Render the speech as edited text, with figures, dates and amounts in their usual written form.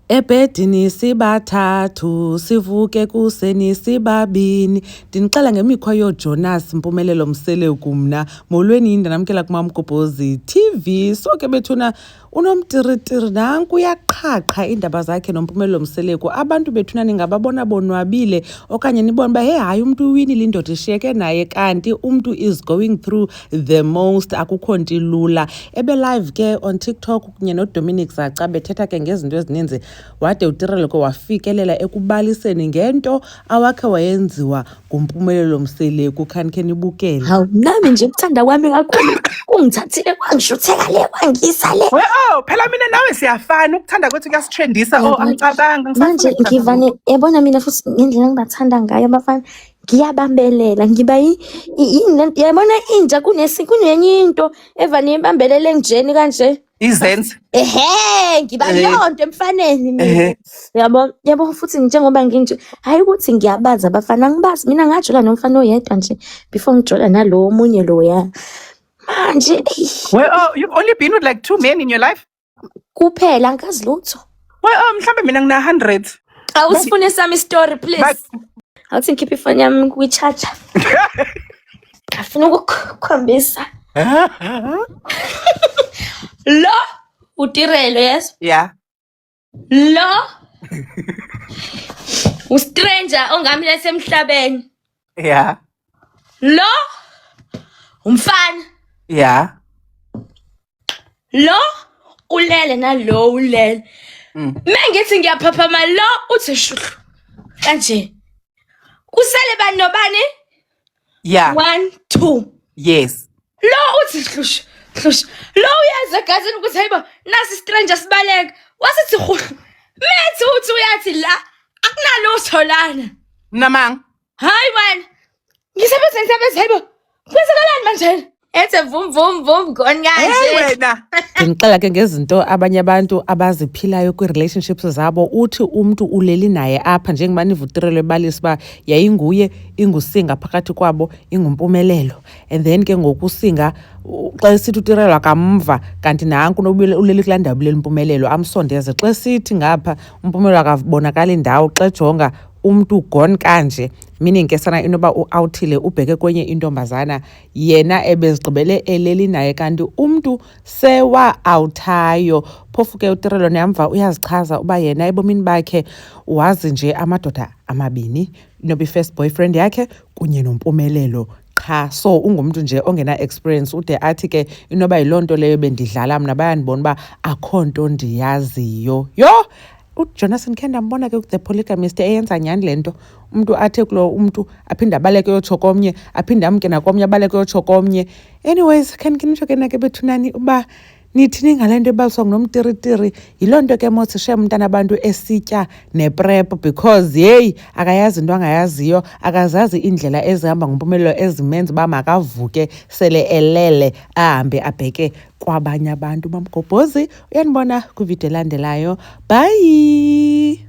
Ebhedini sibathathu, sivuke kuseni sibabini. Ndinixela ngemikhwa yooJonas Mpumelelo Mseleku mna. Molweni, ndinamkela kuMamgobhozi TV. So ke bethuna uNomtiritiri nanku uyaqhaqha iindaba zakhe noMpumelelo Mseleku. Abantu bethuna ningababona bonwabile okanye nibone uba hey hayi umntu uwinile indoda ishiyeke naye, kanti umntu is going through the most, akukho nto ilula. Ebe-live ke on TikTok kunye noDominic Zaca bethetha ke ngezinto ezininzi, wade uTirelo ke wafikelela ekubaliseni ngento awakhe wayenziwa nguMpumelelo Mseleku. Khanikhe nibukele. Hawu, nami nje ukuthanda kwami kakhulu kungithathile kwangishutheka le kwangisa le. We oh, phela mina nawe siyafana, ukuthanda kwethu kuyasitrendisa. Oh, angicabanga Manje ngisafuna ukuthanda. Ngivane yabona mina futhi ngendlela engibathanda ngayo abafana, ngiyabambelela, ngiba yini yabona inja kunenye into evane ibambelele enjeni kanje. Izenze. Ehe, ngiba yonto emfaneni mina. Yabo, yabo futhi njengoba nginje, hayi ukuthi ngiyabazi abafana, angibazi mina, ngajola nomfana oyedwa nje before ngijola nalo omunye loya. Manje eyi, Well, oh, you've only been with like two men in your life? Kuphela angikazi lutho. Well, oh, mhlambe mina ngina 100. Awusifune sami story, please. But Awuthi ngikhiphe ifoni yami kwi-charger. Ngifuna ukukhombisa. Lo uTirelo, yes. Lo ustranger ongamletha emhlabeni. Lo umfana. Lo ulele nalo ulele. Mengithi ngiyaphaphama, lo uthi shuhlu. Kanje. Kusele bani nobani? 1 2. Lo uthi hlush hlush. Lo uyazi egazini ukuthi hayibo nasi stranger sibaleka. Wasithi huhlu. Methi uthi uyathi la akunalutho lana. Namang. Hayi wena. Ngisebenza ngisebenza, hayibo. Kwenzakalani manje? Ethe vum vum vum gone Hey kanje. wena. Ndinixela ke ngezinto abanye abantu abaziphilayo kwii-relationships zabo. Uthi umntu uleli naye apha, njengoba niva uTirelo ebalisa uba yayinguye inguSinga phakathi kwabo inguMpumelelo, and then ke ngoku uSinga xa esithi uTirelo akamva, kanti nanku uleli kulaa ndawo buleli Mpumelelo, amsondeze. Xa esithi ngapha uMpumelelo akabonakali indawo, xa ejonga umntu gone kanje, meaning ke sana inoba uawuthile ubheke kwenye intombazana, yena ebezigqibele eleli naye kanti umntu sewa-awuthayo. Phofu ke uTirelo niyamva uyazichaza uba yena ebomini bakhe wazi nje amadoda amabini, inoba i-first boyfriend yakhe kunye noMpumelelo qha. So ungumntu nje ongena-experience, ude athi ke inoba yiloo nto leyo bendidlala mna, bayandibona uba akho nto ndiyaziyo. Yho, uJonathan khe ndambona ke The Polygamist eyenza nyhani le nto, umntu athe kulo umntu aphinde abaleke yotsho komnye, aphinde amke nakomnye abaleke yotsho komnye. Anyways, khanike nitsho ke nake bethunani uba nithini ngale nto ebaliswa nguNomtiritiri. Yiloo nto ke mos shem umntana abantu esitya nePrEP, because yeyi akayazi into angayaziyo, akazazi iindlela ezihamba ngumpumelelo ezimenza uba makavuke sele elele ahambe abheke kwabanye abantu. Mamgobhozi uyanibona kwividiyo elandelayo. Bye.